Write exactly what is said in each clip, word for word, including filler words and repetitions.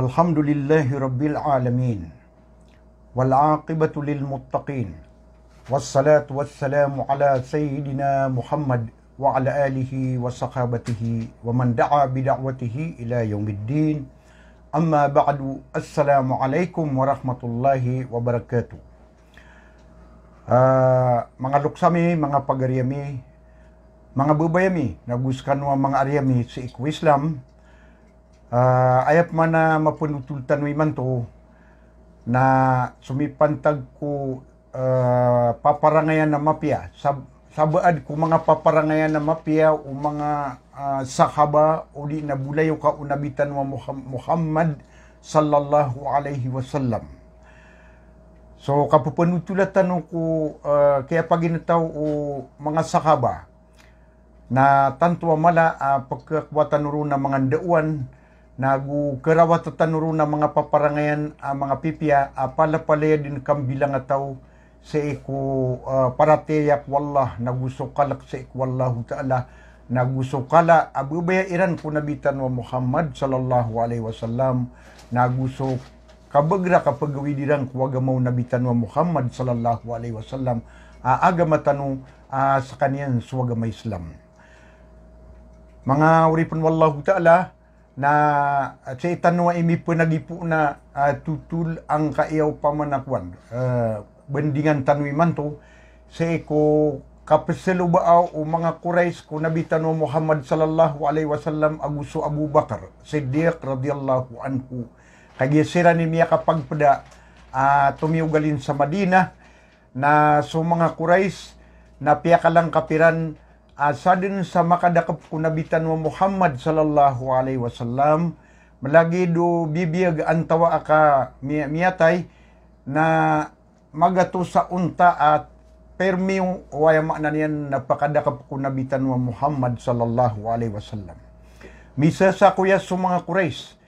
Alhamdulillahi Rabbil Alamin. Wal aqibatu lil muttaqin. Wassalatu wassalamu ala Sayyidina Muhammad wa ala alihi wa sahabatihi wa man da'a bi da'watihi ila yaumiddin. Amma ba'du. Assalamu alaikum warahmatullahi wabarakatuh. Ah, manga loks ami, manga pagari ami, manga babay ami, nago sekano a manga ari ami sii ko Islam. Ah, aya pman a mapenotol tano imanto na somipantag ko, ah, paparangayan a mapiya. Sab-, sabaad ko manga paparangayan a mapiya o manga, ah, sahaba odi na bolayoka o Nabi tano a Muham-, Muhammad sallallahu alaihi wasallam. So, kapepenotol tano ko, ah, kiyapaginetaw o manga sahaba. Na tanto a mala a pekhakowa tano ron a manga ndaowan, nago kerawata tano ron a manga paparangayan a manga pipiya a palapalaya den kambilangataw sii ko, ah, paratiyaya ko Allah, nago so kalek sii ko Allahu Ta'ala, nago so kala a babaya iran ko Nabi tano a Muhammad sallallahu alaihi wasallam, nago so kabagr a kapagawid iran ko agama o Nabi tano a Muhammad sallallahu alaihi wasallam, a agama tano, ah, sekaniyan so agama Islam. Manga oripen o Allahu Ta'ala, na, ah, sii tano a imipenagipoon a, ah, totol angkaya opama na kowan, ah, bandingan tano imanto, sii ko kapeselobaa o manga Quraysh ko Nabi tano a Muhammad sallallahu alaihi wasallam ago so Abu Bakar Siddiq radhiyallahu anhu. Kagiya siran i miyakapagpeda a tomiyogalin sa Madinah, na so manga Quraysh na piyakalangkap iran a saden sa makadakep ko Nabi tano a Muhammad sallallahu alaihi wasallam, malagid o bibiyag antawaa ka mi-, miyatay, na magatos a onta a permiyo o aya maana niyan na pakadakep ko Nabi tano a Muhammad sallallahu alaihi wasallam. Misasakoya so manga Quraysh,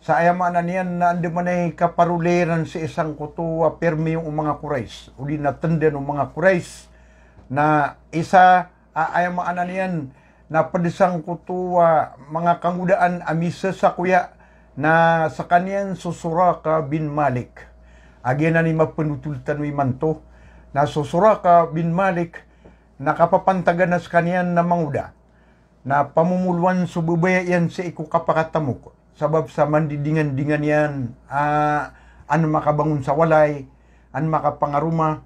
sa aya maana niyan na andamanaya i kaparoli iran sii sangkoto a permiyo o manga Quraysh, odi na tendan o manga Quraysh, na isa a aya maana niyan na ped sangkoto a manga kangodaan a misasakoya na sekaniyan so Suraqa bin Malik. A giyanan i mapenotol tano imanto, na so Suraqa bin Malik na kapapantagan a sekaniyan na mangoda. Na pamomoloan so babaya iyan sii ko kapakatamok. Sabap sa mandidingandingan iyan, ah, an makabangon sa walay, an makapangaroma,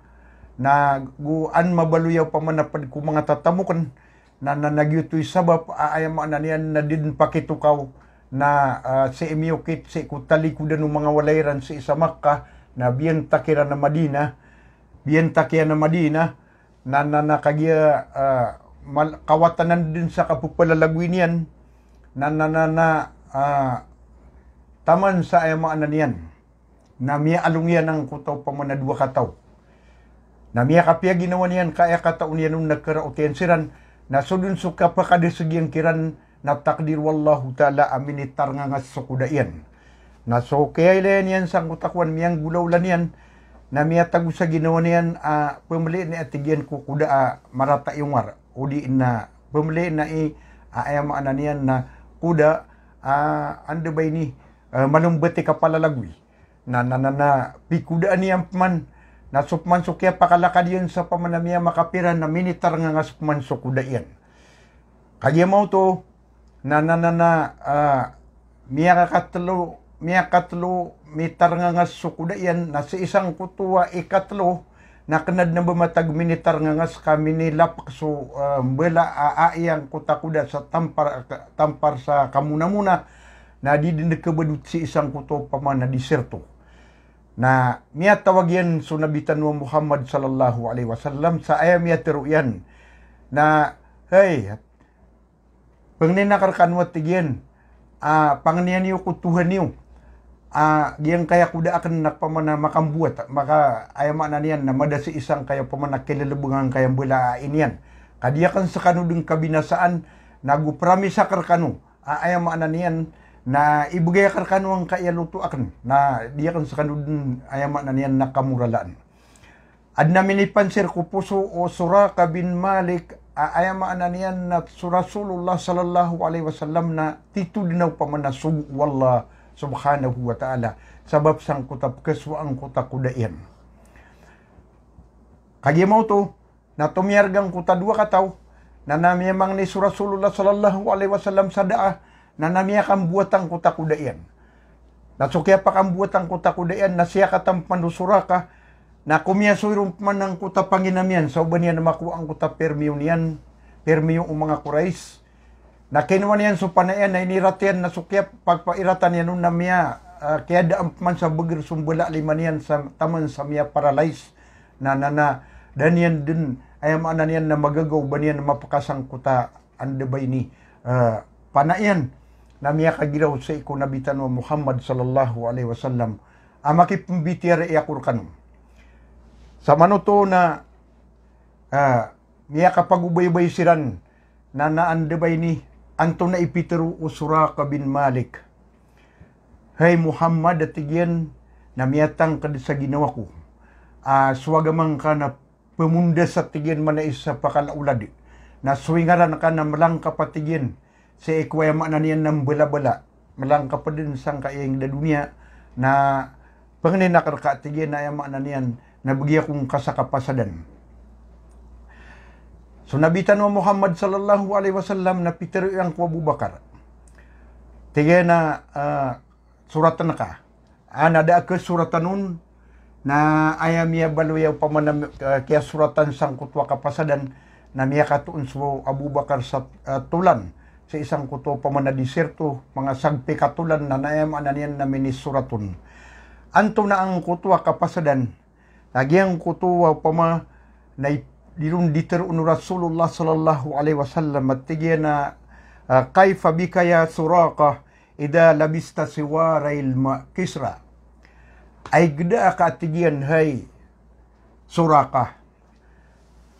nago an mabaloy a opama na ped ko manga tatamoken, na, na, na giyoto i sabap a aya maana niyan na di den pakitokaw, na, ah, sii miyokit sii ko talikodan o manga walay iran sii sa Makkah, na biyantak iran a Madinah, biyantak iyan a Madinah, na, na, na kagiya, ah, mal-, kawatanan den sa kapepalalagoy niyan, na, na, na, na, ah, taman sa aya maana niyan na miyaalong iyan angkoto a opama na dowa kataw. Na miyakapiya ginawa niyan ka aya kataw niyan on na keraot iyan siran, na so den so kapakadeseg iyan kiran, na takdir o Allahu Ta'ala a minitarngangas so koda iyan. Na so kiyailaya niyan sangkoto a kowan miyanggolawla niyan, na miyatago sa ginawa niyan a pemeli na i, tig iyan, ko koda a marata i ongar, odi na pemeli na i, a, aya maana niyan na koda a, anda ba ini, a, malombat i kapalalagoy. Na, na, na, na pikodaan iyan peman, na so peman so kiyapakalakad iyan sa opama na miyamakapira na minitarngangas peman so koda iyan. Kagiya maoto, na, na, na, na, ah, miyakatelo, miyakatelo mitarngangas so koda iyan, na sii sangkoto a ikatelo, na kena den a ba matag minitarngangas ka minilapek so, ah, mbala a, a, iyangkoto a koda sa tampar, tampar sa kamonamona, na di den kebedot sii sangkoto a opama na disyerto. Na miyatawag iyan so Nabi tano a Muhammad sallallahu alaihi wasallam, sa aya miyatero iyan na, "Hay, pangnin akn rekano," a tig iyan, a, "pangnian iyo ko Tohan iyo, a, giyangkaya koda akn na opama na makamboat, maka, aya maana niyan na mada sii sangkaya opama na kilelebengan kaya mbala a iniyan. Ka di akn sekano den kabinasaan, nago promise akn rekano, a, aya maana niyan na ibegay akn rekano angkaya loto akn, na di akn sekano den, aya maana niyan na kamoralaan." Aden a minipansir ko poso o Suraqa bin Malik, a, aya maana niyan na so Rasulullah sallallahu alaihi wasallam na tito den a opama na sogo o Allah subhanahu wa ta'ala. Sabap sangkoto a pkhasowa angkoto a koda iyan. Kagiya maoto, na tomiyarga angkoto a dowa kataw, na, na miyamangni so Rasulullah sallallahu alaihi wasallam sa daa, na, na miyakambowat angkoto a koda iyan. Na so kiyapakambowat angkoto a koda iyan, na siyakatan pman o Suraqah, na komiyasoy ron pman angkoto a panginam iyan, sa o ba niyan makowa angkoto a permiyo niyan, permiyo o manga Quraysh. Na kinowa niyan so pana iyan, na inirat iyan, na so kiyapagpairatan iyan on na miya, ah, kiyadaan pman sa bagr so mbala a lima niyan sa taman sa miya-paralyze. Na, na, na, da niyan dn, aya maana niyan na magagaw o ba niyan mapkas angkoto a anda ba ini, ah, pana iyan. Na miyakagiraw sii ko Nabi tano a Muhammad sallallahu alaihi wasallam a makipmbitiyarai ako rkano. Sa manoto na, ah, miyakapagobaybay siran na, na anda ba ini, antonaa i pitharo o Suraqah bin Malik. Hay Muhammad, a tig iyan, na miyatangkd sa ginawa ko a so agama ngka na pmondas, a tig iyan, mana isa pakalaolad. Na so ingaran ka na mlangkap, a tig iyan, sii ko aya maana niyan na mbalabala. Mlangkap dn sangkai a ingd a doniya, na pangnin akn rka, a tig iyan, na aya maana niyan na bgi ako ngka sa kapasadan. So Nabi tano a Muhammad sallallahu alaihi wasallam na pitharo iyan ko Abu Bakar. Tig iyan a, ah, soratn ka. Ah, na da a khasoratan on, na aya miyabaloy a opama na, ah, kiyasoratan sangkoto a kapasadan, na miyakatoon so Abu Bakar sa, ah, tolan, sii sangkoto a opama na disyerto, manga sagpi ka tolan, na, na aya maana niyan na minisorat on. Antonaa angkoto a kapasadan, na giyangkoto a opama na i-, di ron ditharo o Rasulullah sallallahu alaihi wasallam, a tig iyan a, ah, "Kaifa bika ya Suraqah idha labista siwarail ma-, Kisra?" Ay gda ka, a tig iyan, hay Suraqah,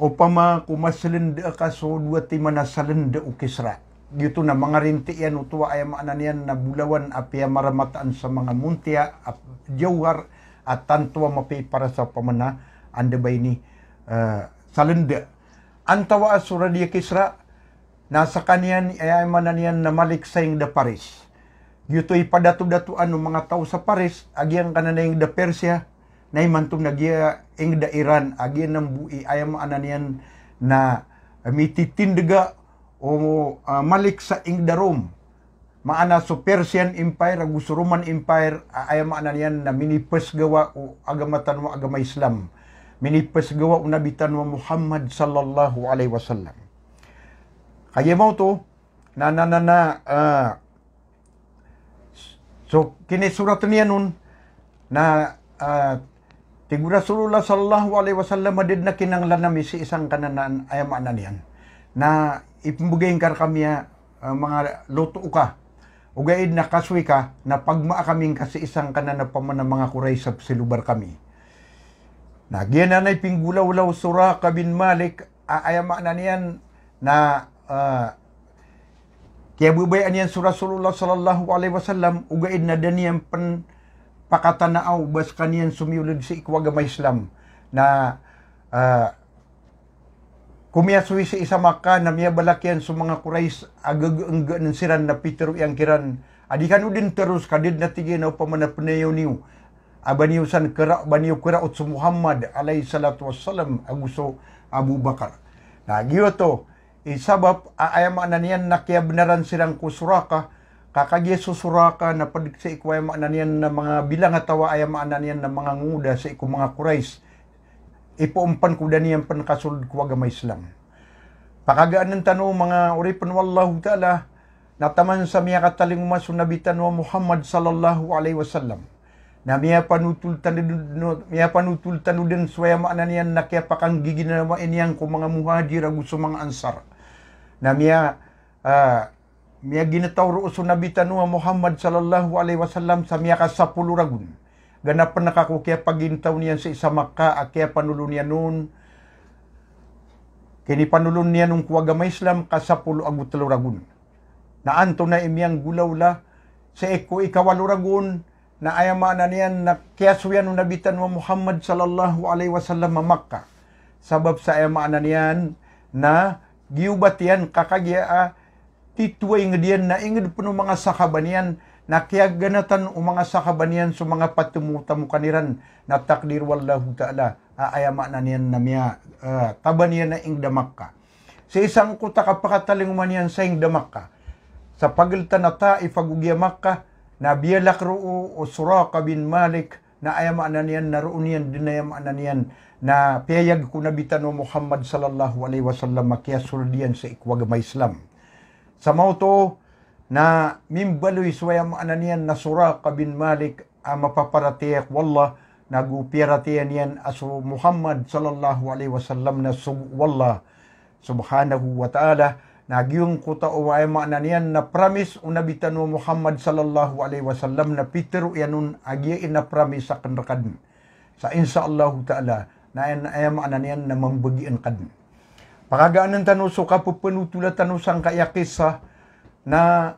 opama ko maslnda ka so dowa timan a salnda o Kisra. Giyoto na mangarinti iyan oto a aya maana niyan na bolawan a piyamaramatan sa manga montiya a jawhar a tanto a mapiya i paras a opama na anda ba ini, eh, salnda. Antawaa so rad i Kisra, na skaniyan, aya maana niyan na malik sa ingd a Paris. Giyoto i padato-datoan o manga taw sa Paris a giyangkanan a ingd a Persia, na imanto na giya ingd a Iran, a giyanan bo i aya maana niyan na mititindga o, ah, malik sa ingd a Rome. Maana so Persian Empire ago so Roman Empire, a aya maana niyan na minipsgawa o agama tano a agama Islam. Minipsgawa o Nabi tano a Muhammad sallallahu alaihi wasallam. Kagiya maoto, na, na, na, na, ah, so kinisorat iyan on na, ah, tig o Rasulullah sallallahu alaihi wasallam a da dn a kinanglan ami sii sangkanan a aya maana niyan na ipmbgay ngka rkami a, ah, manga loto ka. Ogaid na kasoy ka na pagmaa kami ngka sii sangkanan a opama na manga Quraysh a pzaloba rkami. Na giyanan i pinggolawla o Suraqah bin Malik a aya maana niyan na, ah, kiyababayaan iyan so Rasulullah sallallahu alaihi wasallam, ogaid na da niyan pn pakatanaa o ba skaniyan somiyoled sii ko agama Islam. Na, ah, komiyasoy sii sa Makkah na miyabalak iyan so manga Quraysh a gagaenggaen siran na pitharo iyan kiran a di kano dn teros ka da dn, a tig iyan, a opama na pnayaw niyo a ba niyo san kera-, ba niyo keraot so Muhammad alayhis salatu wassalam ago so Abu Bakar. Na giyoto i sabap a aya maana niyan na kiyabnaran siran ko Suraqah, ka kagiya so Suraqah na pd sii ko aya maana niyan na manga bilangataw a aya maana niyan na manga ngoda sii ko manga Quraysh. Ipoon pn ko da niyan pn kasold ko agama Islam. Pakagaann tano manga oripn o Allahu Ta'ala, na taman sa miyakatalingoma so Nabi tano a Muhammad sallallahu alaihi wasallam, na miyapanotol tano dn, miyapanotol tano dn so aya maana niyan na kiyapakanggiginawai niyan ko manga Muhajir ago so manga Ansar. Na miya, ah, miyaginetaw roo so Nabi tano a Muhammad sallallahu alaihi wasallam sa miyakasapolo ragon. Ganapn ka ko kiyapaginetaw niyan sii sa Makkah a kiyapanolon iyan on, kinipanolon iyan on ko agama Islam ka sapolo ago telo ragon. Na antonaa i miyanggolawla sii ko ikawalo ragon, na aya maana niyan na kiyasoyan o Nabi tano a Muhammad sallallahu alaihi wasallam a Makkah. Sabap sa aya maana niyan na giyobat iyan ka kagiya a titho a ingd iyan na ingd pn o manga sahaba niyan, na kiyaganatan o manga sahaba niyan so manga patomotamokan iran, na takdir o Allahu Ta'ala a aya maana niyan na miya, eh, taban iyan a ingda Makkah. Sii sangkoto a kapakatalingoma niyan sa ingda Makkah, sa pagltan a Taif ago giya Makkah, na biyalak roo o Suraqa bin Malik, na aya maana niyan na roo niyan dn aya maana niyan na piyayag ko Nabi tano a Muhammad sallallahu alaihi wasallam a kiyasold iyan sii ko agama Islam. Sa maoto na mimbaloy so aya maana niyan na Suraqa bin Malik a mapaparatiyaya ko Allah, nago piyaratiyaya niyan a so Muhammad sallallahu alaihi wasallam na sogo o Allah subhanahu wa ta'ala, na giyangkoto a aya maana niyan na promise o Nabi tano a Muhammad sallallahu alaihi wasallam na pitharo iyan on a giya i na promise akn rka dn. Sa insha Allahu ta'ala, na aya, aya maana niyan na mambagi angka dn. Pakagaann tano so kapphanotola tano sangkaya kissa na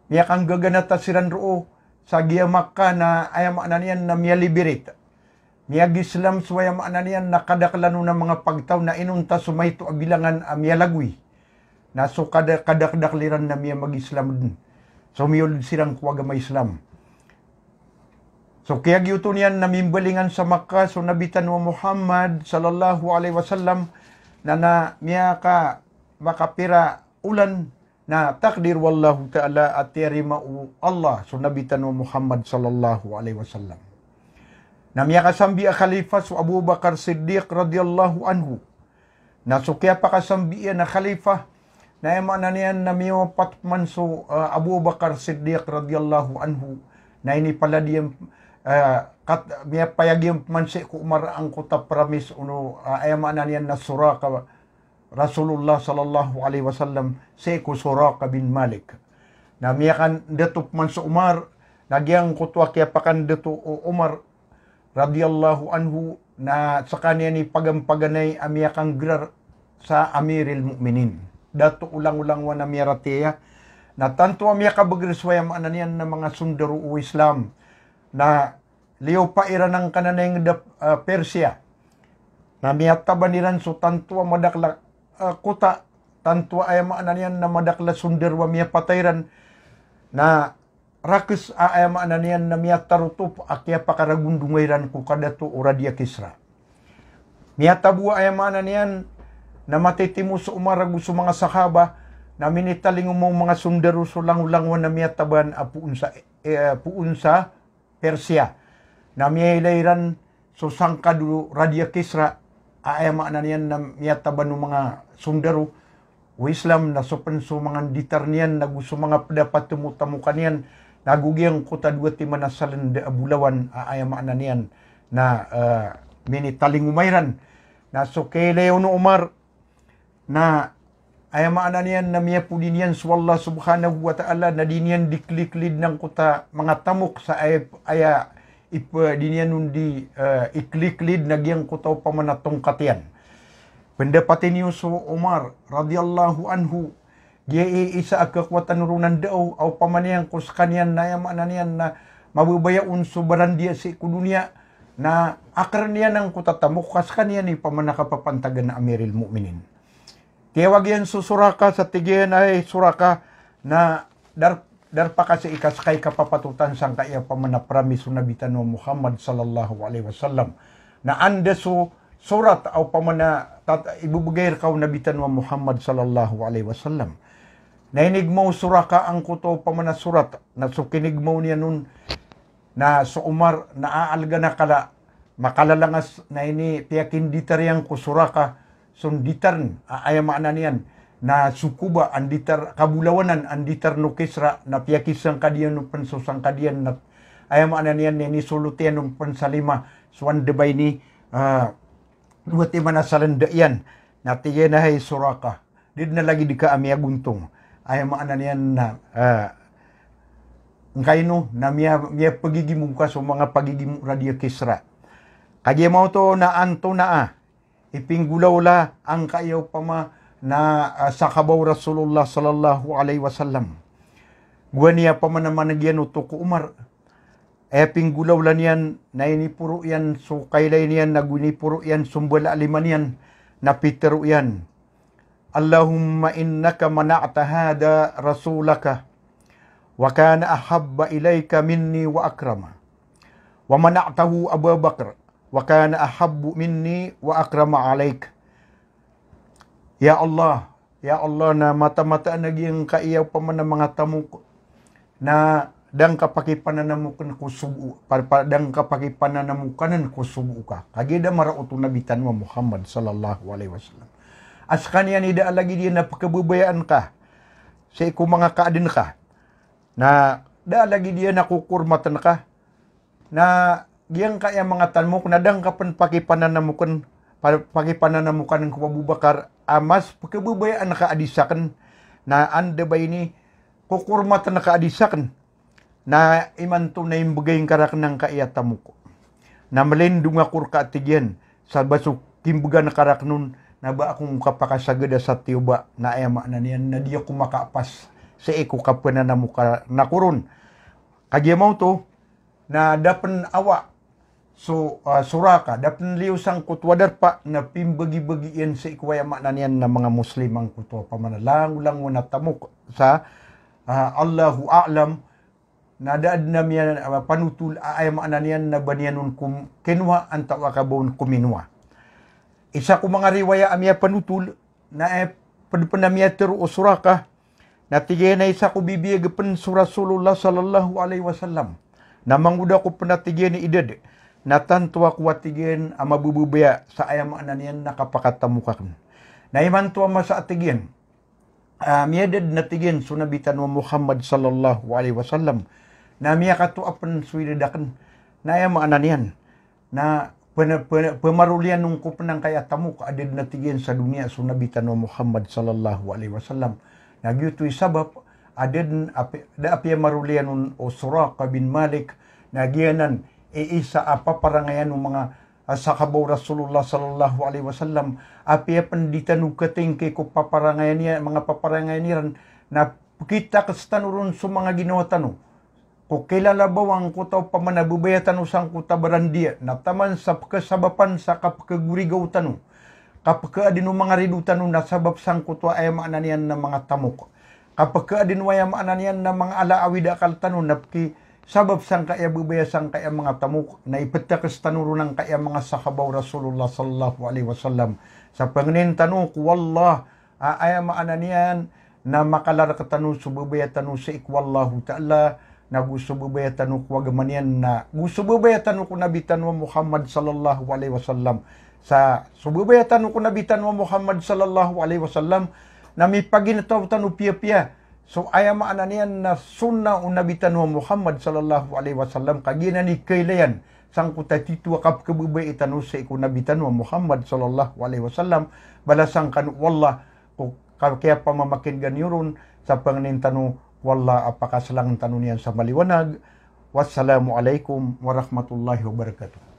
miyakanggaganata siran roo sa giya Makkah na aya maana niyan na miyaliberit. Miyag-Islam so aya maana niyan na kadaklan on a manga pagtaw na inonta so maito a bilangan a miyalagoy. Na so kada-, kadakdakl iran na miyamag-Islam dn. So miyold siran ko agama Islam. So kiyagiyoto niyan na mimbalingan sa Makkah so Nabi tano a Muhammad sallallahu alaihi wasallam na, na miyaka-, makapira olan na takdir o Allahu Ta'ala a tiyarima o Allah so Nabi tano a Muhammad sallallahu alaihi wasallam. Na miyakasambi a khalifa so Abu Bakar Siddiq radiyallahu anhu. Na so kiyapakasambi iyan a khalifa, na aya maana niyan na miyawapat pman so, ah, Abu Bakar Siddiq radiyallahu anhu, na inipalad iyan, ah, kat-, miyapayag iyan pman sii ko Umar angkoto a promise o, ah, aya maana niyan na Suraqa Rasulullah sallallahu alaihi wasallam sii ko Suraqa bin Malik. Na miyakandato pman so Umar, na giyangkoto a kiyapakandato o Umar radiyallahu anhu na skaniyan i pagampaganay a miyakanggerar sa Amiril Mu'minin. Dato o langolangowan a miyaratiyaya, na tanto a miyakabagr so aya maana niyan na manga sondaro o Islam. Na liyopa iran angkanan a ingd a, ah, Persia. Na miyataban iran so tanto a madakl a, ah, kota, tanto a aya maana niyan na madakl a sondaro a miyapatay iran. Na rakhs a aya maana niyan na miyatarotop a kiyapakaragondonga iran ko kadato o Radia Kisra. Miyatabowa aya maana niyan na matitimo so Umar ago so manga sahaba, na minitalingoma o manga sondaro so langolangowan a miyataban a poon sa, eh, poon sa Persia. Na miyailay iran so sangkad o Radia Kisra, a aya maana niyan na miyataban o manga sondaro o Islam na so pn so manga nditar niyan, nago so manga pd a patomotamoka niyan, nago giyangkoto a dowa timan a salnd a bolawan a aya maana niyan na, eh, minitalingoma iran. Na so kiyailay on o Umar, na aya maana niyan na miyapodi niyan so Allah subhanahu wa ta'ala, na di niyan di kliklid angkoto a manga tamok sa aya, aya ip-, di niyan on di, eh, ikliklid na giyangkoto a opama na tongkat iyan. Pndapati niyo so Umar radiyallahu anhu, giya i isa a kakowatan o ron a ndao, a opama niyan ko skaniyan na aya maana niyan na mababaya on so barandiya sii ko doniya, na akrn iyan angkoto a tamok ka skaniyan i opama na kapapantagan a Amiril Mu'minin. Tiyawag iyan so Suraqa, sa tig iyan a, "Hay Suraqa, na dar-, darpa ka sii ka ska i kapapatotan sangkaya opama na promise o Nabi tano a Muhammad sallallahu alaihi wasallam. Na anda so sorat a opama na tat-, ibebegay rka o Nabi tano a Muhammad sallallahu alaihi wasallam?" Na inigma o Suraqa angkoto a opama na sorat, na so kinigma on iyan on na so Umar na aalgan a kala, makalalangas na inipiyakinditar iyan ko Suraqa so nditar a aya maana niyan na so koba a nditar kabolawanan a nditar o Kisra na piyakisangkad iyan on pn so sangkad iyan na aya maana niyan na inisolot iyan on pn sa lima so andaba ini, ah, dowa timan a salnd iyan. Na tig iyan a, "Hay Suraqa, di dn a lagid ka a miyagontong." Aya maana niyan na, ah, ngkaino na miya-, miyapagigimo ka so manga pagigimo o Radia Kisra. Kagiya maoto na antonaa i pinggolawla angkaya opama na, ah, sahaba o Rasulullah sallallahu alaihi wasallam. Gowani a opama na maneg iyan oto ko Umar. Aya pinggolawla niyan na iniporo iyan so kailay niyan, nago iniporo iyan so mbala a lima niyan, na pitharo iyan, "Allahumma innaka mana'ta hadha rasulaka, wa kana ahabba ilaika minni wa akrama. Wa mana'tahu Aba Bakr, wa kana ahabbu minni wa akrama alaik. Ya Allah, ya Allah, na mataan-mataan a giyangkaya opama na manga tamok na da ngka pakipananamoken ko sogo, pa-, pa-, da ngka pakipananamokanen ko sogo ka. Kagiya da maraot o Nabi tano a Muhammad sallallahu alaihi wasallam. A sekaniyan i da a lagid iyan a pekebabayaan ka sii ko manga kaaden ka. Na da a lagid iyan a kokormaten ka. Na giyangkaya manga tamok na da ngka pen pakipananamoken, pa-, pakipananamokanen ko Abu Bakar, a mas pekebabayaan ka a di saken, na anda ba ini kokormaten ka a di saken. Na imanto na imbegay ngka raken angkaya tamok. Na melindong ako reka, tig iyan, sa ba so kimbegan ka raken on, na ba ako ngka pakasageda sa tiyoba, na aya maana niyan na di ako makapas sii ko kapenanamokan ako ron. Kagiya maoto, na da pen awa so, ah, Suraka, da pen liyo sangkoto a darpa, na pimbagi-bagi iyan sii ko aya maana niyan na manga Muslim angkoto a opama na langolangon a tamok sa, ah, Allahu a'lam, na da aden a miya, ah, panotol a aya maana niyan na ba niyan on kom-, kinowa antaa ka ba on kominowa. Isa ko manga riwaya a miyapanotol, na, eh, ped pen a miyatero o Suraka, na tig iyan a isa ko bibiyag pen so Rasulullah sallallahu alaihi wasallam. Na mangoda ko pen a tig iyan i idad, na tanto ako a tig iyan a mabebebaya sa aya maana niyan na kapakatamok aken. Na imanto a masa a tig iyan, ah, miyadad na tig iyan so Nabi tano a Muhammad sallallahu alaihi wasallam. Na miyakatoa pen so idad aken. Na aya maana niyan na pena-, pena-, pemaroliyan on ko pen angkaya tamok a da den a tig iyan sa doniya so Nabi tano a Muhammad sallallahu alaihi wasallam. Na giyoto i sabap a da den a pi-, da a piyamaroliyan on o Suraqah bin Malik, na giyanan i isa a paparangayan o manga, ah, sahaba o Rasulullah sallallahu alaihi wasallam, a piya pen di tano katingki ko paparangayan iyan, manga paparangayan iran, na pekitakes tano ron so manga ginawa tano. Ko kilalabaw angkoto a opama na bebaya tano sangkoto a barandiya, na taman sa pekesabapan sa kapekegorigaw tano, kapekeaden o manga rido tano na sabap sangkoto a aya maana niyan na manga tamok. Kapekeaden o aya maana niyan na manga ala a awid a akal tano na pekisabap sangkaya bebaya sangkaya manga tamok, na ipetakes tano ron angkaya manga sahaba o Rasulullah sallallahu alaihi wasallam. Sa pangnin tano ko Allah, a, aya maana niyan na makalarek tano so bebaya tano sii ko Allahu Ta'ala, na go so bebaya tano ko agama niyan, na go so bebaya tano ko Nabi tano a Muhammad sallallahu alaihi wasallam. Sa so bebaya tano ko Nabi tano a Muhammad sallallahu alaihi wasallam, na mipaginetaw tano piyapiya so aya maana niyan na sunnah o Nabi tano a Muhammad sallallahu alaihi wasallam, kagiya nan i kailayan sangkoto a tito a kapekebebayai tano sii ko Nabi tano a Muhammad sallallahu alaihi wasallam, balasan kano o Allah ko ka-, kiyapamamakinega niyo ron. Sa pangnin tano ko Allah a pakaselangen tano niyan sa maliwanag. Wassalamu alaikum warahmatullahi wabarakatuh.